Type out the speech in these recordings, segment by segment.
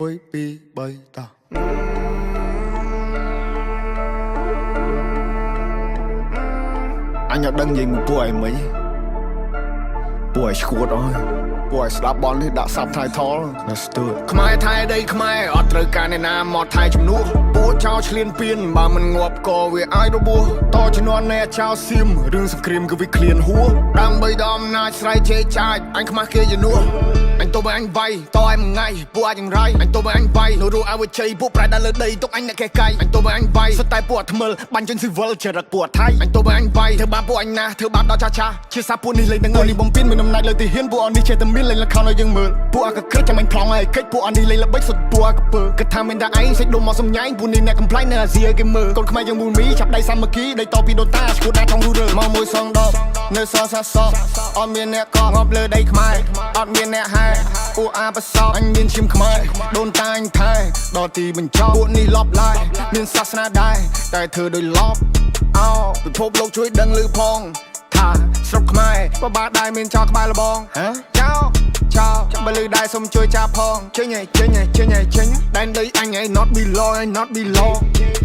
1 2 3តោះអញអត់ដឹងនិយាយមួយពួកឯងមិញពួកឯងឈួតអើយពួកឯងស្ដាប់បននេះដាក់ subtitle Let's do it ខ្មែរថៃដីខ្មែរអត់ត្រូវការអ្នកណាមកថៃជំនួសពួកចោលឆ្លៀនពៀនបើមិនងាប់ក៏វាអាចរបួសតជំនាន់នៃចោលសៀមរឿងសង្គ្រាមគឺវាឃ្លានហួដើម្បីដល់អំណាចស្រ័យជេរចាចអញខ្មាស់គេជំនួសអញទៅបើអញវាយតឲ្យមួយថ្ងៃពួកអាចយ៉ាងរៃអញទៅបើអញវាយនៅរស់ឲ្យវាជ័យពួកប្រែដល់លើដីទុកអញអ្នកកេះកៃអញទៅបើអញវាយសុទ្ធតែពួកអាថ្មិលបាញ់ជនស៊ីវិលចរិតពួកអាថៃអញទៅបើអញវាយធ្វើបាបពួកអញណាស់ធ្វើបាបដល់ចាស់ចាស់ជាសាពួកនេះលេងនឹងនេះបំពេញមានអំណាចលើទីហ៊ានពួកអនេះចេះតែមានលេងលខោនឲ្យយើងមើលពួកអាកក្រិចចាំអញប្លង់ឲ្យកិច្ចពួកអនេះលេងល្បិចសុទ្ធពួកអាកពើគិតថាមានតែឯងសាច់ដុំមកសំញែងពួកនេះអ្នកកំ pl ែងនៅអាស៊ីឲ្យគេមើលកូនខ្មែរយើងមូលមីចាប់ដៃសាមគ្គីដីតពីដូនតាឈួតណាថងរូរើ មកមួយសងដបនៅសសាសអត់មានអ្នកកងាប់លើដីខ្មែរអត់មានអ្នកហែពួកអាប្រសព អញមានឈាមខ្មែរដូនតាអញថែដល់ទីបញ្ចប់ពួកនេះលបឡាយមានសាសនាដែរតែធ្វើដោយលប អោពិភពលោកជួយដឹងឮផងថាស្រុកខ្មែរបបាដែរមានចោលក្បាលលបង ហ៎ ចោចោបើលឺដែរសុំជួយចាប់ផងចេញឯចេញឯចេញឯចេញ ដែនដីអញឯង not belong ឯង not belong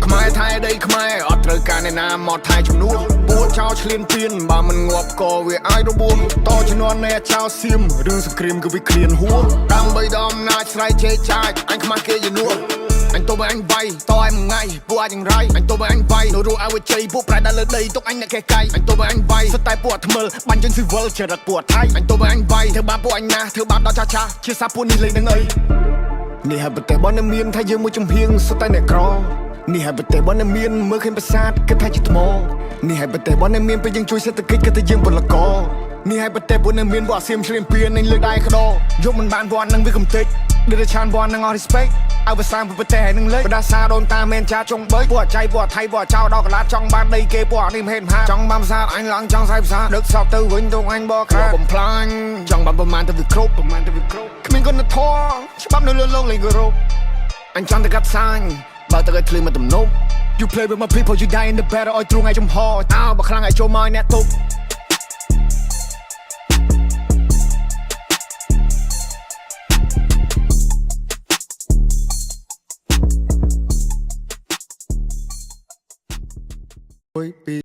ខ្មែរថៃដីខ្មែរអត់ត្រូវការអ្នកណាមកថៃជំនួសពួកចោលឆ្លៀនពៀនបើមិនងាប់ក៏វាអាចរបួសតជំនាន់នៃចោលសៀមរឿងសង្គ្រាមគឺវាឃ្លានហួដើម្បីដល់អំណាចស្រ័យជេរចាចអញខ្មាស់គេជំនួសអញទៅបើអញវាយតឲ្យមួយថ្ងៃពួកអាចយ៉ាងរៃអញទៅបើអញវាយនៅរស់ឲ្យវាជ័យពួកប្រែដល់លើដីទុកអញអ្នកកេះកៃអញទៅបើអញវាយសុទ្ធតែពួកអាថ្មិលបាញ់ជនស៊ីវិលចរិតពួកអាថៃអញទៅបើអញវាយធ្វើបាបពួកអញណាស់ធ្វើបាបដល់ចាស់ចាស់ជាសាពួកនេះលេងនឹងអី នេះហើយប្រទេសរបស់អ្នកមានថាយើងមួយចំហៀងសុទ្ធតែអ្នកក្រនេះហើយប្រទេសរបស់អ្នកមានមើលឃើញប្រាសាទគិតថាជាថ្មនេះហើយប្រទេសរបស់អ្នកមានពេលយើងជួយសេដ្ឋកិច្ចគិតថាយើងពលករនេះហើយប្រទេសពួកអ្នកមានពួកអាសៀមឆ្លៀនពៀននឹងលើកដៃក្ដោយកមិនបានវត្តនឹងវាកំតិចដូចតែឆានវត្តនឹងអស់ respect ឲ្យភាសាប្រទេសហើយនឹងលេចបដាសាដូនតាមែនចាចុងបីពួកអាចៃពួកអាថៃពួកអាចោដល់កលាតចង់បានដីគេពួកអានេះមហេតុមហាចង់បានភាសាអញឡើងចង់សាយភាសាដឹកសពទៅវិញទុកអញបកខាបំផ្លាញចង់បានប្រមាណទៅវាគ្រប់ប្រមាណទៅវាគ្រប់គ្មានគុណធម៌ច្បាប់នៅលើលោកលេងគោរពអញចង់តែកាត់សាញបើទៅឲ្យភ្លឺមកទំនប់ You play with my people, you die in the battle ឲ្យទ្រូងឲ្យចំហអើបើខ្លាំងឲ្យចូលមកឲ្យអ្នកទប់ 1 2